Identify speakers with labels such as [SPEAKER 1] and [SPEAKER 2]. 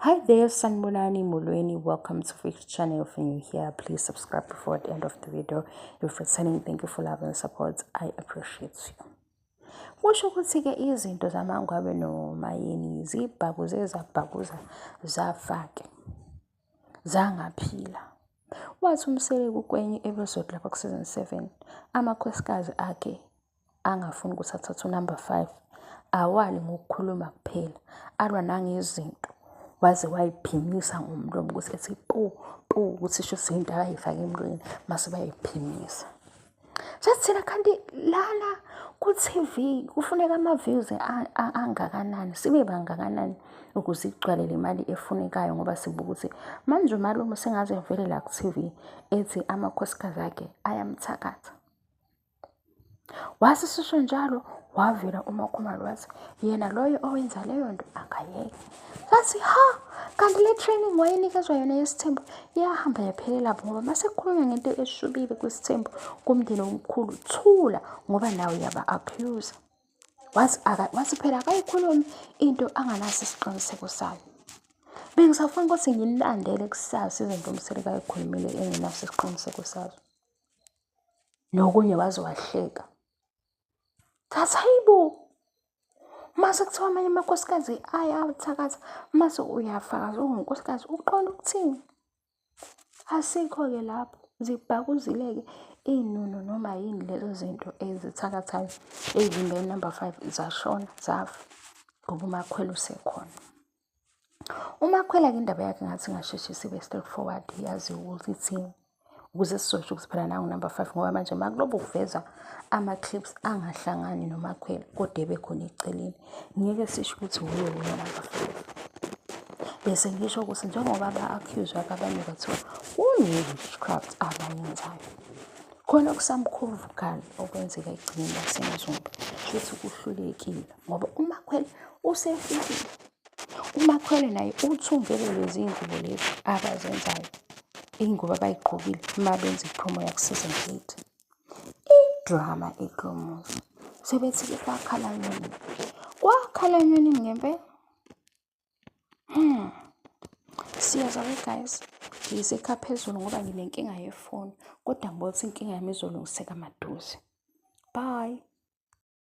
[SPEAKER 1] Hi there, Sanibonani Molweni. Welcome to Fix Channel. If you're new here, please subscribe before the end of the video. If returning, thank you for love and support. I appreciate you. Kusho ukuthi-ke izinto zamaNgwabe noMayeni zibhakuze zabhakuza zafa-ke zangaphila. Wathi uMseleku kwenye episode lapha ku-season 7 amakhosikazi akhe angafuni ukuthi athathe unumber 5 awali ngokukhuluma kuphela alwa nangezinto waze wayiphimisa ngomlomo ukuthi ethi pu pu ukuthi sho izinto abayifake emlweni mase bayiphimisa. Sathi thina kanti lana ku-TV kufuneka ama-views angakanani sibe bangakanani ukuze igcwale le mali efunekayo ngoba sibuka ukuthi manje umalume sengaze avele la ku-TV ethi amakhosikazi akhe ayamthakatha. Wase sisho njalo wavela uMakhumalo wathi yena loyo owenza leyo nto akayeke. Sathi ha kanti le training wayenikezwa yona yesithembu iyahamba yaphelela ngoba mase kukhulunywa ngento eshubile kwisithembu kumndeni omkhulu thula ngoba nawe uyaba-accuse. Wathi wathi phela akayikhulumi into anganaso isiqiniseko sayo. Bengisafuna ukuthi nginilandele kusasa izinto uMseleku ayikhulumile engenaso isiqiniseko sazo. Nokunye waze wahleka. Thatha hayibo. Mase kuthiwa amanye amakhosikazi ayathakatha mase uyafakaza ungunkosikazi uqonda ukuthini? Asikho-ke lapho zibhakuzile-ke iy'nunu noma yini lezo zinto ezithakathayo ey'vimbe number 5 zashona zafa ngoba uMakhwela usekhona. UMakhwela-ke indaba yakhe ngathi ingasheshe sibe straight forward yaziwe ukuthi ithini ukuze sizosho ukuthi phela nangu number 5 ngoba manje makulobu kuveza ama-clips angahlangani noMakhwela kodwa ebekhona eceleni ngeke sisho ukuthi wuye wuye number 5. Bese ngisho ukuthi njengoba ba-accuse-wa abanye kwathiwa kune-witchcraft abayenzayo khona okusamkhuvukhalo okwenzeka ekugcineni lasemzumbe shuthi kuhlulekile ngoba uMakhwela usefikile. UMakhwela naye uthungele lezi iy'ngubo lezi abazenzayo, iy'ngubo abay'gqokile uma benza i-promo yaku-season 8. I-drama ekulo muzi. Sebethi-ke kwakhala nyonini. Kwakhala nyonini ngempela. Siyezwa-ke guys, ngisekha phezulu ngoba nginenkinga yefoni kodwa ngibona ukuthi inkinga yami izolungiseka maduze. Bye.